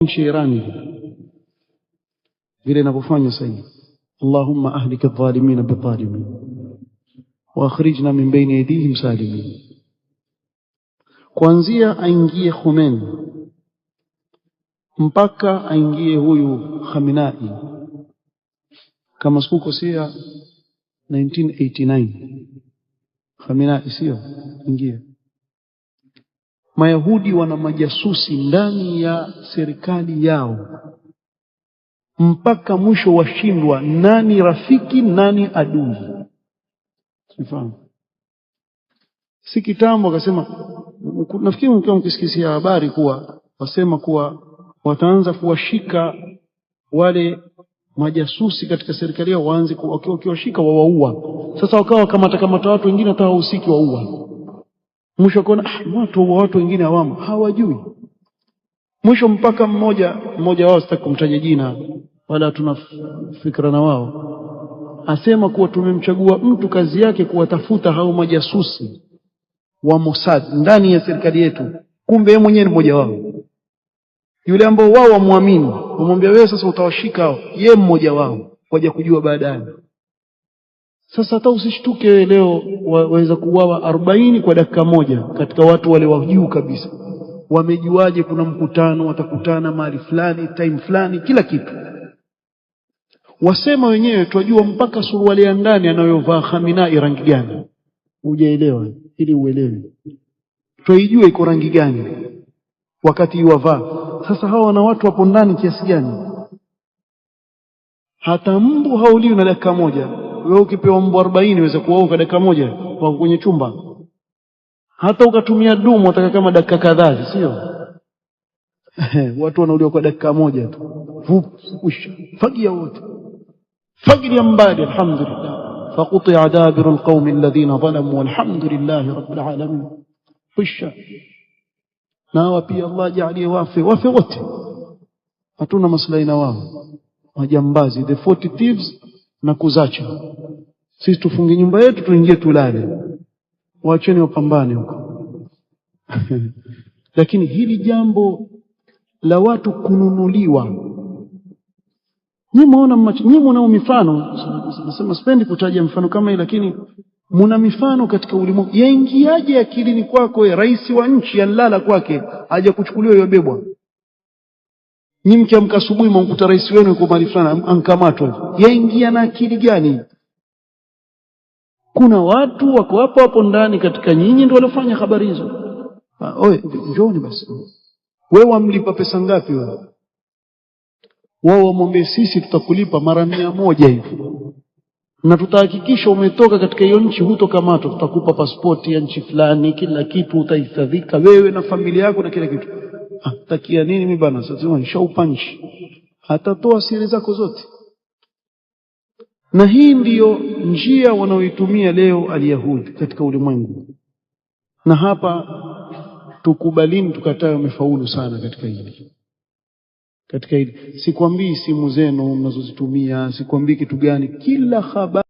Nchi ya Irani vile inavyofanya sasa hivi. Allahumma ahlika adh-dhalimin bidh-dhalimin wa akhrijna min bayni aydihim salimin. Kuanzia aingie Khomeini mpaka aingie huyu Khamenei, kama sikukosea 1989 Khamenei sio ingia. Mayahudi wana majasusi ndani ya serikali yao mpaka mwisho washindwa nani rafiki nani adui. Sifahamu. Si kitambo akasema, nafikiri mkiwa mkisikisia habari kuwa wasema kuwa wataanza kuwashika wale majasusi katika serikali yao, waanze wakiwashika wawaua. Sasa wakawa wakamata kamata watu wengine hata hawahusiki waua. Mwisho akaona watu wa watu wengine hawamo, hawajui. Mwisho mpaka mmoja wao, sitaki kumtaja jina wala tuna fikra na wao, asema kuwa tumemchagua mtu kazi yake kuwatafuta hao majasusi wa Mossad ndani ya serikali yetu, kumbe yeye mwenyewe ni mmoja wao, yule ambao wao wamwamini, wamwambia wewe sasa utawashika hao, yeye mmoja wao, waja kujua baadaye. Sasa hata usishtuke wewe leo waweza kuuawa 40 kwa dakika moja katika watu wale wa juu kabisa. Wamejuaje kuna mkutano, watakutana mahali fulani, time fulani, kila kitu. Wasema wenyewe twajua mpaka suruali ya ndani anayovaa Khamenei rangi gani. Hujaelewa ili uelewe. Twaijua iko rangi gani wakati yuwavaa. Sasa hawa wana watu wapo ndani kiasi gani? Hata mbu hauliwi na dakika moja. Wewe ukipewa mbu 40 waweza kuwaua kwa dakika moja wako kwenye chumba. Hata ukatumia dumu wataka kama dakika kadhaa, sio? Watu wanauliwa kwa dakika moja tu. Vup, usha. Fagia wote. Fagilia mbali, alhamdulillah. Faqutia dabiru alqaumi alladhina zalamu walhamdulillahi rabbil alamin. Usha. Na hawa pia Allah jalie wafe, wafe wote. Hatuna maslahi na wao. Majambazi, the 40 thieves na kuzacha. Sisi tufunge nyumba yetu tuingie tulale. Waacheni wapambane huko. Lakini hili jambo la watu kununuliwa, nyinyi muona, nyinyi mnao mifano, nasema sipendi kutaja mfano kama hii, lakini muna mifano katika ulimwengu. Yaingiaje akilini kwako rais wa nchi anlala kwake haja kuchukuliwa yobebwa? Nyinyi mkiamka asubuhi mwankuta rais wenu yuko mahali fulani ankamatwa. Yaingia na akili gani? Kuna watu wako hapo hapo ndani katika nyinyi ndio waliofanya habari hizo. Oe, njooni basi. Wewe wamlipa pesa ngapi wewe? Wao wamwambie sisi tutakulipa mara 100 hivi, na tutahakikisha umetoka katika hiyo nchi hutokamatwa. Tutakupa pasipoti ya nchi fulani, kila kitu, utahifadhika wewe na familia yako na kila kitu. Takia nini mimi bana? Sasa nishaupa nchi. Atatoa siri zako zote. Na hii ndiyo njia wanaoitumia leo alyahudi katika ulimwengu. Na hapa tukubalini tukatae, wamefaulu sana katika hili. Katika hili sikwambii simu zenu mnazozitumia, sikwambii kitu gani, kila habari